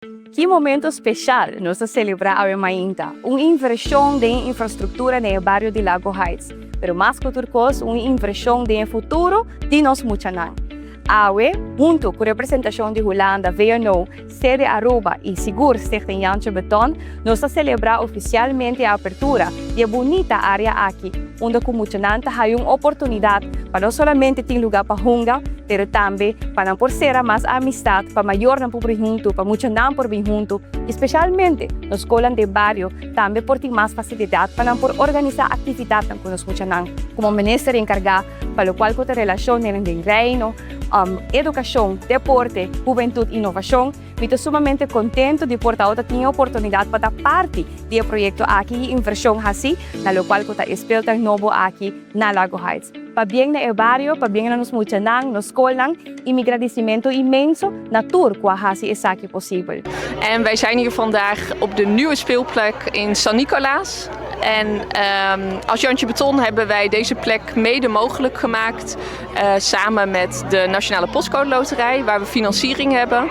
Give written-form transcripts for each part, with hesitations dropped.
Ki momento special nos ta celebra awe mainta! Un inversion den e infrastructura den e bario di Lago Heights, pero mas cu tur cos un inversion den e futuro di nos muchanan. Awe, hunto cu representacion di Hulanda, VNO, Sede Aruba y sigur Stichting Jantje Beton, nos ta celebra oficialmente e apertura di e bunita area aki, unda cu muchanan ta haya un oportunidad pa no solamente tin luga pa hunga, pero tambe pa nan por sera mas amistad, pa mayornan por bin huntu, pa muchanan por bin huntu y specialmente nos scolnan den bario tambe por tin mas facilidad pa nan por organisa actividadnan cu nos muchanan. Como minister encarga pa locual cu ta relacionnan den Reino, educacion, deporte, hubentud, innovacion, Mi ta sumamente contento di por ta ota tin e oportunidad pa ta parti di e proyecto aki y inversion haci na locual cu ta e speeltuin nobo aki na Lago Heights. Pabien na e bario, pabien na nos muchanan, nos scolnan y mi gradicimento inmenso na tur cu a haci esaki posibel. En wij zijn hier vandaag op de nieuwe speelplek in San Nicolaas. En als Jantje Beton hebben wij deze plek mede mogelijk gemaakt samen met de Nationale Postcode Loterij, waar we financiering hebben.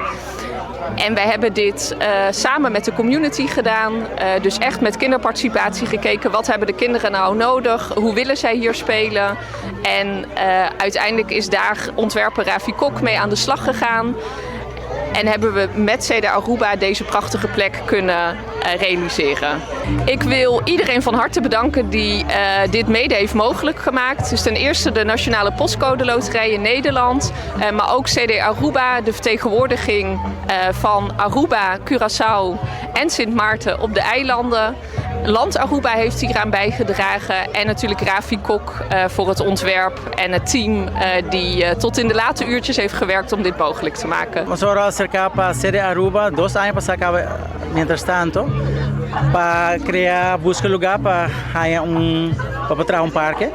En wij hebben dit samen met de community gedaan. Dus echt met kinderparticipatie gekeken. Wat hebben de kinderen nou nodig? Hoe willen zij hier spelen? En uiteindelijk is daar ontwerper Rafi Kok mee aan de slag gegaan. En hebben we met CD Aruba deze prachtige plek kunnen realiseren. Ik wil iedereen van harte bedanken die dit mede heeft mogelijk gemaakt. Dus ten eerste de Nationale Postcode Loterij in Nederland. Maar ook CD Aruba, de vertegenwoordiging van Aruba, Curaçao en Sint Maarten op de eilanden. Land Aruba heeft hieraan bijgedragen. En natuurlijk Rafi Kok voor het ontwerp en het team die tot in de late uurtjes heeft gewerkt om dit mogelijk te maken. Nos ora acerca pa CD Aruba dos aña pasa caba mientras tanto pa crea busca lugar pa haya un pa por traha un parke.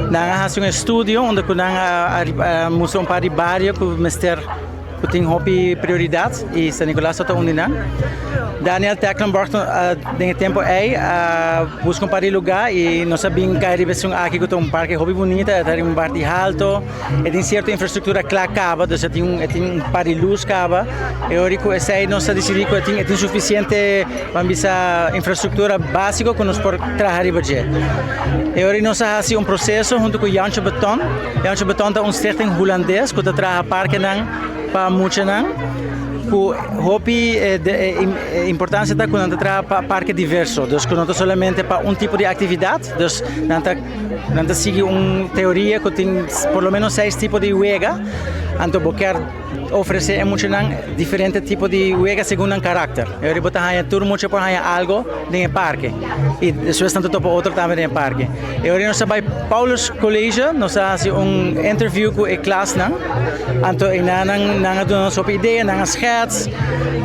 Nan a haci un estudio unda cu nan a mustra un par di bario cu mester cu tin hopi prioridad y San Nicolas ta un di nan. Daniel Tecklenburg den e tempo ey a busca un par di lugar y nos a bin cay riba esun aki cu ta un parke hopi bunita, e ta riba un parti halto, e tin cierto infrastructura cla caba, dus e tin e tin un par di luz caba. E ora cu esey nos a dicidi cu e tin e tin suficiente ban bisa infrastructura basico cu nos por traha riba dje. E ora nos a haci un proceso hunto cu Jantje Beton. Jantje Beton ta un stichting Hulandes cu ta traha parkenan pa muchanan cu hopi importancia ta cu nan ta traha pa parke diverso, dus cu no ta solamente pa un tipo di actividad, dus nan ta nan ta sigui un teoria cu tin por lo menos seis tipo di wega, anto bo kier ofrece e muchanan diferente tipo di wega segun nan karakter. E ora bo ta haña tur mucha por haña algo den e parke y despues nan ta topa otro tambe den e parke. E ora nos a bai Paulus College nos a hasi un interview ku e klasnan anto einan nan nan a duna nos hopi idea, nan a schets.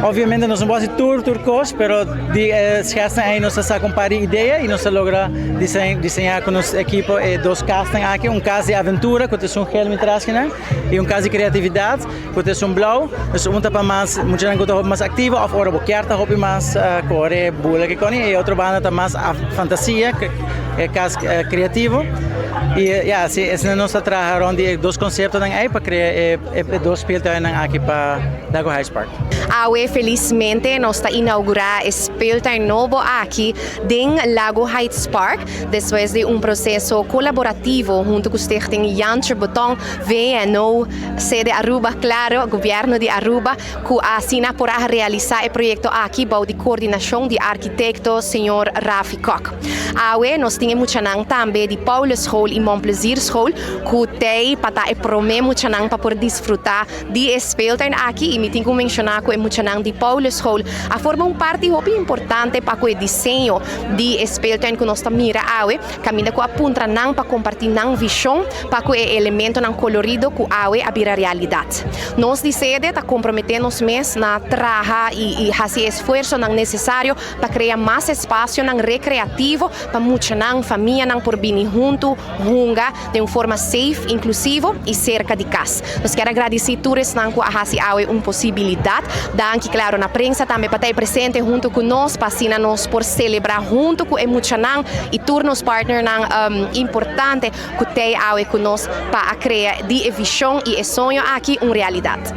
Obviamente nos no por hasi tur tur kos pero di e schetsnan ei nos a saka un par di idea y nos a logra diseña ku nos ekipo e dos kasnan aki, un kas di aventura ku ta esun gel mitras kinan. Y un cas di creatividad cu ta esun blauw. Dus un ta pa mas muchanan cu ta hopi mas activo of ora bo kier ta hopi mas core, bula kikoni. Y e otro banda ta mas fantasia, e cas creativo. Y ya, así esnan nos ta traha rond di e dos conceptonan ey pa crea e dos speeltuinnan aki pa Lago Heights Park. Awe felizmente nos ta inaugura e speeltuin nobo aki den Lago Heights Park. Despues di un proseso kolaborativo huntu ku Stichting Jantje Beton, VNO, Sede Aruba, klaro, Gobièrnu di Aruba, ku asina por a realisá e proyekto aki bou di koordinashon di arkitekto señor Rafi Kok. Awe nos tin e muchanan tambe di Paulusschool i Mon Plezierschool ku t'ei pa ta e promé muchanan pa por disfrutá di e speeltuin aki i mi tin ku menshoná ku e muchanan di Paulusschool a forma un parti hopi importante pa ku e diseño di e speeltuin ku nos ta mira awe, kaminda ku a puntra nan pa kompartí nan vishon pa ku e elementonan kolorido ku awe a bira realidat. Nos di sede ta komprometé nos mes na traha i hasi e esfuersonan nesesario pa krea mas espasionan rekreativo pa muchanan, famianan por bini huntu hunga den un forma safe, inklusivo i serka di kas. Nos kier a gradisí tur esnan ku a hasi awe un posibilidat. Danki klaro na prensa tambe pa ta e presente huntu ku nos pa asina nos por selebrá huntu ku e muchanan i tur nos partnernan importante ku t'ei awe ku nos pa a krea di e vishon i e soño aki un realidat.